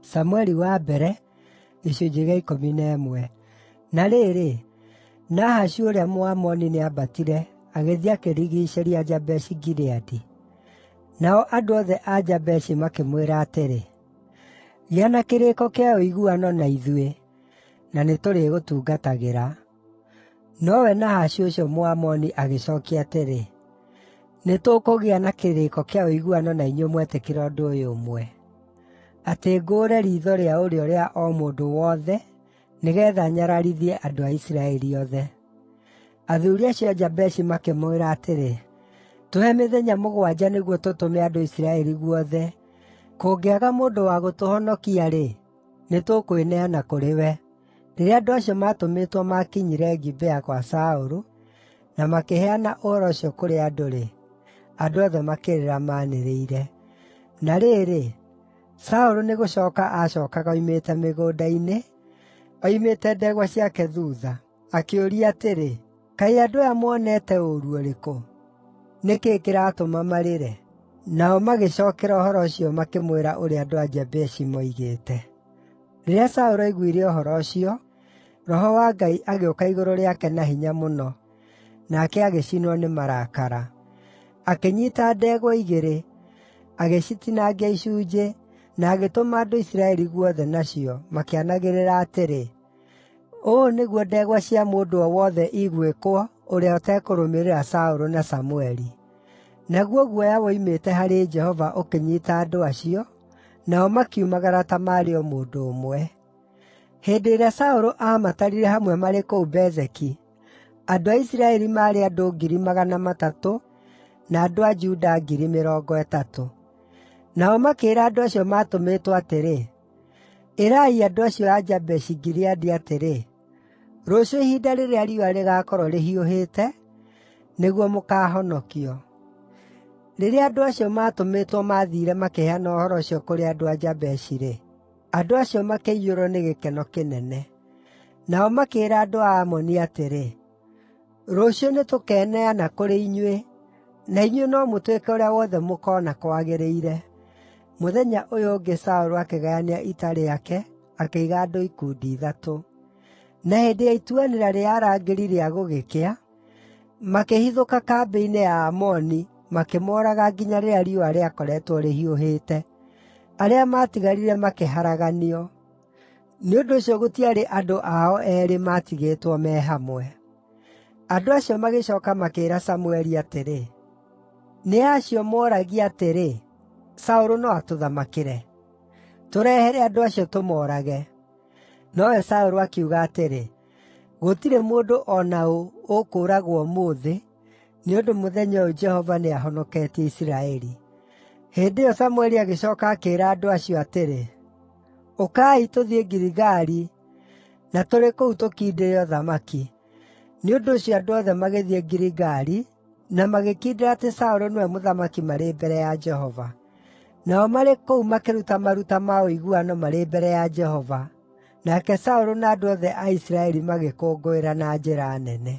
Samueli wa 11. Na rĩrĩ, Nahashu ũrĩa Mũamoni nĩambatire agĩthiĩ akĩrigiicĩria Jabeshi-Gileadi. Nao andũ othe a Jabeshi makĩmwĩra atĩrĩ, “Gĩa na kĩrĩĩko kĩa ũiguano na ithuĩ, na nĩtũrĩgũtungatagĩra.” Nowe Nahashu ũcio Mũamoni agĩcookia atĩrĩ, “Nĩtũkũgĩa na kĩrĩĩko kĩa ũiguano na inyuĩ mwetĩkĩra ũndũ ũyũ ũmwe: Atĩ ngũũre riitho rĩa ũrĩo rĩa o mũndũ wothe nĩgeetha nyararithie andũ a Isiraeli othe.” Athuuri acio a Jabeshi makĩmwĩra atĩrĩ, “Tũhe mĩthenya mũgwanja nĩguo tũtũme andũ Isiraeli guothe, kũngĩaga mũndũ wa gũtũhonokia-rĩ, nĩtũkwĩneana kũrĩ we.” Rĩrĩa andũ acio maatũmĩtwo maakinyire Gibea kwa Saũlũ, na makĩheana ũhoro ũcio kũrĩ andũ-rĩ, andũ othe makĩrĩra maanĩrĩire. Na rĩrĩ, Saũlũ nĩgũcooka aacookaga oimĩte mĩgũnda-inĩ, oimĩte ndegwa ciake thuutha, akĩũria atĩrĩ, “Kaĩ andũ aya monete ũũru ũrĩkũ? Nĩ kĩĩ kĩratũma marĩre?” Nao magĩcookera ũhoro ũcio makĩmwĩra ũrĩa andũ a Jabeshi moigĩte. Rĩrĩa Saũlũ aiguire ũhoro ũcio, Roho wa Ngai agĩũka igũrũ rĩake na hinya mũno, nake agĩcinwo nĩ marakara. Akĩnyiita ndegwa igĩrĩ, agĩcitinangia icunjĩ, na agĩtũma andũ Isiraeli guothe nacio, makĩanagĩrĩra atĩrĩ, “Ũũ nĩguo ndegwa cia mũndũ o wothe igwĩkwo ũrĩa ũtekũrũmĩrĩra Saũlũ na Samũeli.” Naguo guoya woimĩte harĩ Jehova ũkĩnyiita andũ acio, nao makiumagara ta maarĩ o mũndũ ũmwe. Hĩndĩ ĩrĩa Saũlũ aamatarire hamwe marĩ kũu Bezeki, andũ a Isiraeli maarĩ andũ 300,000 na andũ a Juda 30,000. Nao makĩĩra andũ acio maatũmĩtwo atĩrĩ, “Ĩrai andũ acio a Jabeshi-Gileadi atĩrĩ, ‘Rũciũ ihinda rĩrĩa riũa rĩgaakorwo rĩhiũhĩte, nĩguo mũkaahonokio.’ ” Rĩrĩa andũ acio maatũmĩtwo maathiire makĩheana ũhoro ũcio kũrĩ andũ a Jabeshi-rĩ, andũ acio makĩiyũrwo nĩ gĩkeno kĩnene. Nao makĩĩra andũ a Amoni atĩrĩ, “Rũciũ nĩtũkeneana kũrĩ inyuĩ, na inyuĩ no mũtwĩke ũrĩa wothe mũkoona kwagĩrĩire.” Mũthenya ũyũ ũngĩ Saũlũ akĩgayania ita rĩake akĩiga andũ ikundi ithatũ. Na hĩndĩ ya ituanĩra rĩa arangĩri rĩa gũgĩkĩa, makĩhithũka kambĩ-inĩ ya Aamoni makĩmooraga nginya rĩrĩa riũa rĩakoretwo rĩhiũhĩte. Arĩa maatigarire makĩharaganio. Nĩ ũndũ ũcio gũtiarĩ andũ ao eerĩ maatigĩtwo me hamwe. Andũ acio magĩcooka makĩĩra Samũeli atĩrĩ, “Nĩ acio mooragia atĩrĩ, ‘Saũlũ no atũthamakĩre?’ Tũrehere andũ acio tũmoorage.” Nowe Saũlũ akiuga atĩrĩ, “Gũtirĩ mũndũ o na ũ ũkũũragwo ũmũthĩ, nĩ ũndũ mũthenya ũyũ Jehova nĩahonoketie Isiraeli.” Hĩndĩ ĩyo Samũeli agĩcooka akĩĩra andũ acio atĩrĩ, “Ũkai, tũthiĩ Giligali na tũrĩ kũu tũkindĩre ũthamaki.” Nĩ ũndũ ũcio andũ othe magĩthiĩ Giligali na magĩkindĩra atĩ Saũlũ nĩwe mũthamaki marĩ mbere ya Jehova. Nao marĩ kũu makĩruta maruta ma ũiguano marĩ mbere ya Jehova, nake Saũlũ na andũ othe a Isiraeli magĩkũngũĩra na njĩra nene.